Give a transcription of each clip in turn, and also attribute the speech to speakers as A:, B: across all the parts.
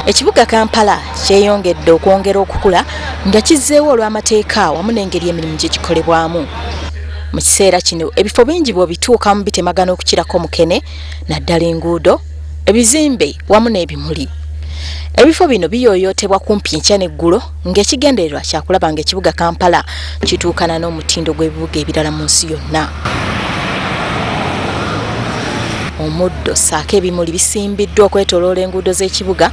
A: Ekibuga Kampala kyeyongedde okwongera okukula nga kizzeewo olw'amateeka wamu n'engeri emirimu gye gikolebwamu. Mu kiseera kino ebifo bingi bw'obituukamu bitemagana okukirako mukene naddala enguudo, ebizimbe wamu n'ebimuli. Ebifo bino biyooyootebwa kumpi enkya n'eggulo ng'ekigendererwa kya kulaba ng'ekibuga Kampala kituukana n'omutindo gw'ebibuga ebirala mu nsi yonna. Omuddo ssaako ebimuli bisimbiddwa okwetoloola enguudo z'ekibuga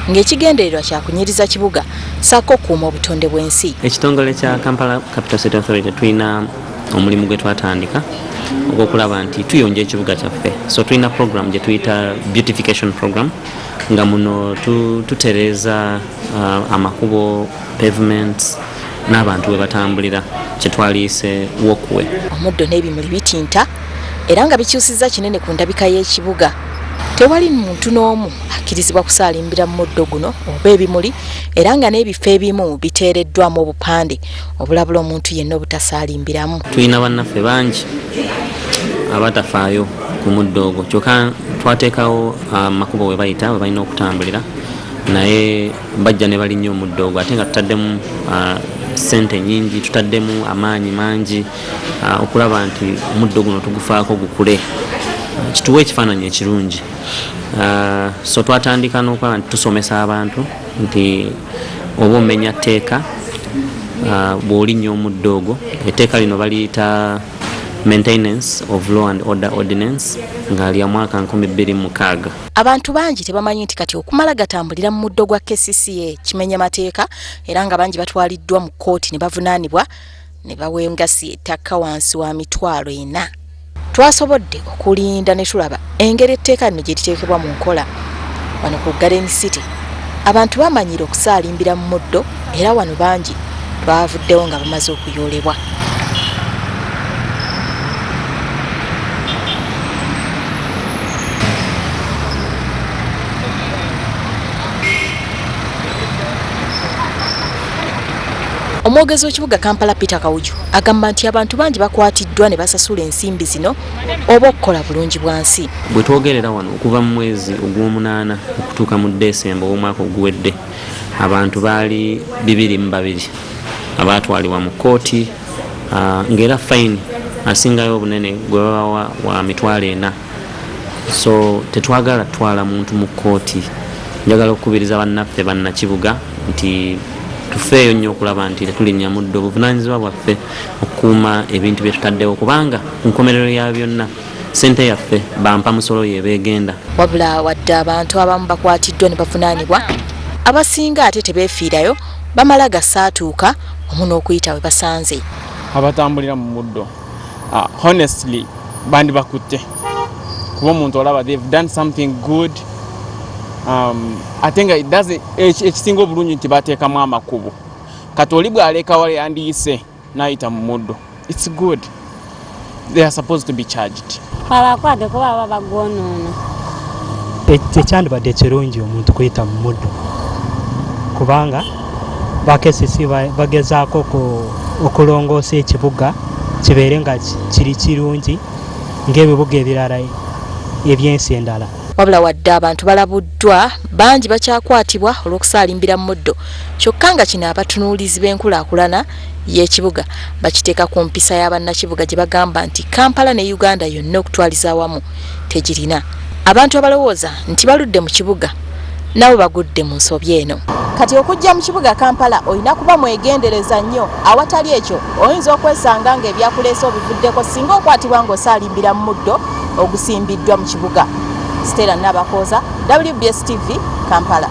A: ng'ekigendererwa kya kunyiriza kibuga ssaako okukuuma obutonde bw'ensi.
B: Ekitongole kya Kampala Capital City Authority tulina omulimu gwe twatandika ogw'okulaba nti tuyonja ekibuga kyaffe, so tulina program gye tuyita beautification program nga muno tutereeza amakubo, pavements n'abantu we batambulira kye twaliyise walkway.
A: Omuddo n'ebimuli bitinta era nga bikyusizza kinene ku ndabika y'ekibuga. Tewali muntu n'omu akkirizibwa kusaalimbira mu muddo guno oba ebimuli era nga n'ebifo ebimu biteereddwamu obupande obulabula omuntu yenna obutasaalimbiramu.
B: Tulina bannaffe bangi abatafaayo ku muddo ogwo, kyokka twateekawo amakubo we bayita we balina okutambulira, naye bajja ne balinnya omuddo ogwo, ate nga tutaddemu ssente nnyingi, tutaddemu amaanyi mangi okulaba nti omuddo guno tugufaako gukule kituwe ekifaananyi ekirungi. So twatandika n'okulaba nti tusomesa abantu nti oba omenya tteeka bw'olinnya omuddo ogwo. Etteeka lino baliyita Maintenance of Law and Order Ordinance nga lya mwaka 2006.
A: Abantu bangi tebamanyi nti kati okumala gatambulira mu muddo gwa KCCA kimenya mateeka, era nga bangi batwaliddwa mu kkooti ne bavunaanibwa ne bawa engasi ettaka wansi wa 400,000. Twasobodde okulinda ne tulaba engeri etteeka lino gye liteekebwa mu nkola. Wano ku Garden City abantu bamanyira okusaalimbira mu muddo, era wano bangi twavuddewo nga bamaze okuyoolebwa. Omwogezi w'ekibuga Kampala Peter Kawuju agamba nti abantu bangi bakwatiddwa ne basasula ensimbi zino oba okukola bulungi bwa nsi.
B: Bwe twogerera wano okuva mu mwezi ogw'omunaana okutuuka mu Desemba ow'omwaka oguwedde, abantu baali 22 abaatwalibwa mu kkooti, ng'era fayini asingayo obunene gwe babawa wa 400,000. So tetwagala tutwala muntu mu kkooti. Njagala okukubiriza bannaffe bannakibuga nti tufeeyo nnyo okulaba nti tetulinnya muddo. Obuvunaanyizibwa bwaffe okukuuma ebintu bye tutaddewo, kubanga ku nkomerero ya byonna ssente yaffe bampa musolo y'eba egenda.
A: Wabula wadde abantu abamu bakwatiddwa ne bavunaanibwa, abasinga ate tebeefiirayo bamala gasaatuuka wamu n'okuyita we basanze.
C: Abatambulira mu muddo, honestly bandibakutte, kuba omuntu olaba they've done something good, ate nga ekisinga obulungi nti bateekamu amakubo. Kati oli bw'aleka wali yandiyise n'ayita mu muddo. It's good, they are supposed to be charged.
D: Babakwate kuba baba bagwonoona.
E: Tekyandibadde kirungi omuntu kuyita mu muddo, kubanga ba KCC bagezaako okulongoosa ekibuga kibeere nga kiri kirungi ng'ebibuga ebirala eby'ensi endala.
A: Wabula wadde abantu balabuddwa, bangi bakyakwatibwa olw'okusaalimbira mu muddo, kyokka nga kino abatunuulizi b'enkulaakulana y'ekibuga bakiteeka ku mpisa ya bannakibuga gye bagamba nti Kampala ne Uganda yonna okutwaliza awamu tegirina. Abantu abalowooza nti baludde mu kibuga nabo bagudde mu nsobi eno. Kati okujja mu kibuga Kampala olina kuba mwegendereza nnyo, awatali ekyo oyinza okwesanga ng'ebyakuleese obivuddeko singa okwatibwa ng'osaalimbira mu muddo ogusimbiddwa mu kibuga. Stella Nabakooza, WBS TV, Kampala.